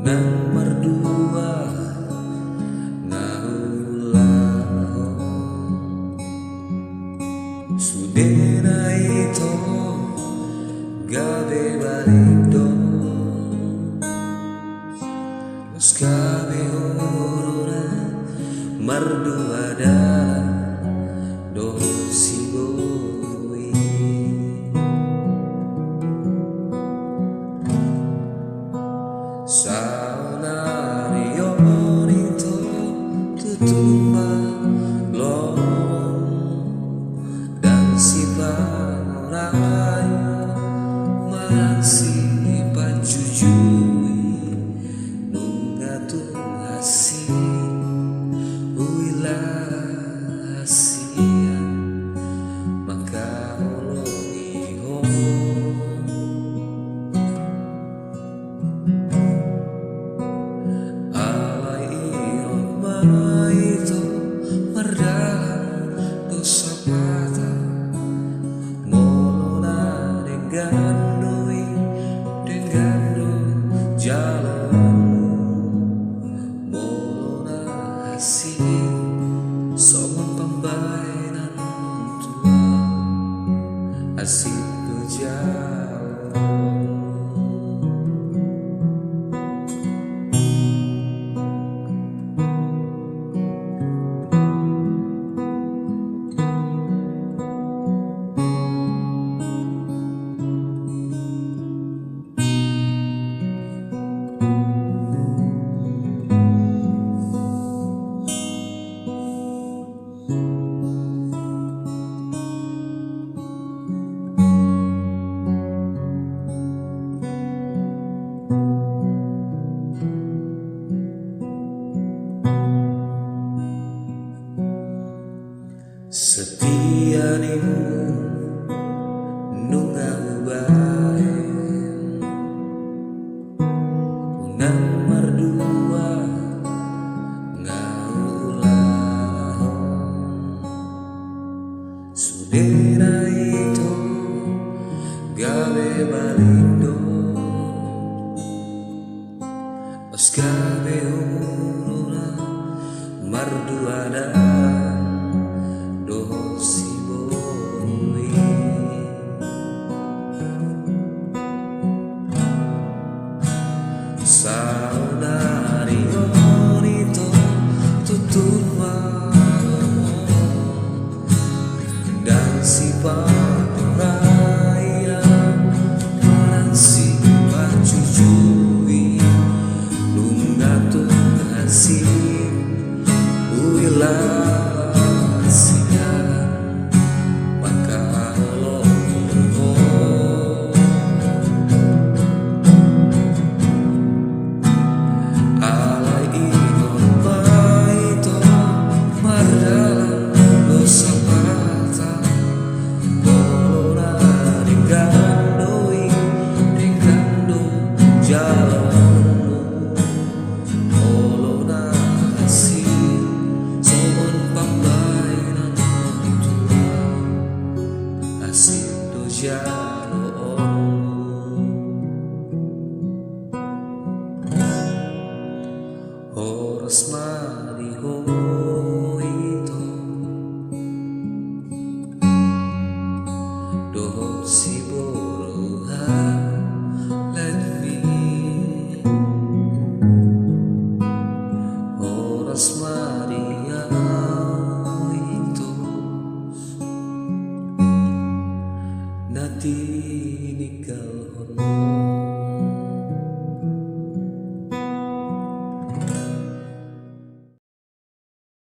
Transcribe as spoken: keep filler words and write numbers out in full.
Nang mardua na huulahon. Sudena ito gabe balik do. Los gabe holona mardua dalan dohot si Boy. Saonari on ito tutu ma lomo ndang sipamorai manang sipanjujui. Nunga tung asing huila hasian mangkaholongi ho. Alai ingot ma ito mardalan do sapata. Molo na denggan do i, denggan do jaloonmu. Molo na asing songon pambahenan on tua, asing do jaloonmu. Satia nimu nunga hubahen, unang mardua nga huulahon. Sudena ito gabe balik do. Los gabe holona mardua dalan dohot si Boy. Saonari on ito tutu ma lomo ndang sipamorai manang sipanjujui. Nunga tung asing huila hasian mangkaholongi ho. Alai ingot ma ito mardalan do sapata. Molo na denggan do i, denggan do jaloonmu. Molo na asing songon pambahenan on tua, asing do jaloonmu. Horas ma di ho ito dohot siboru halakmi. Horas ma di ahu ito na tininggalhon.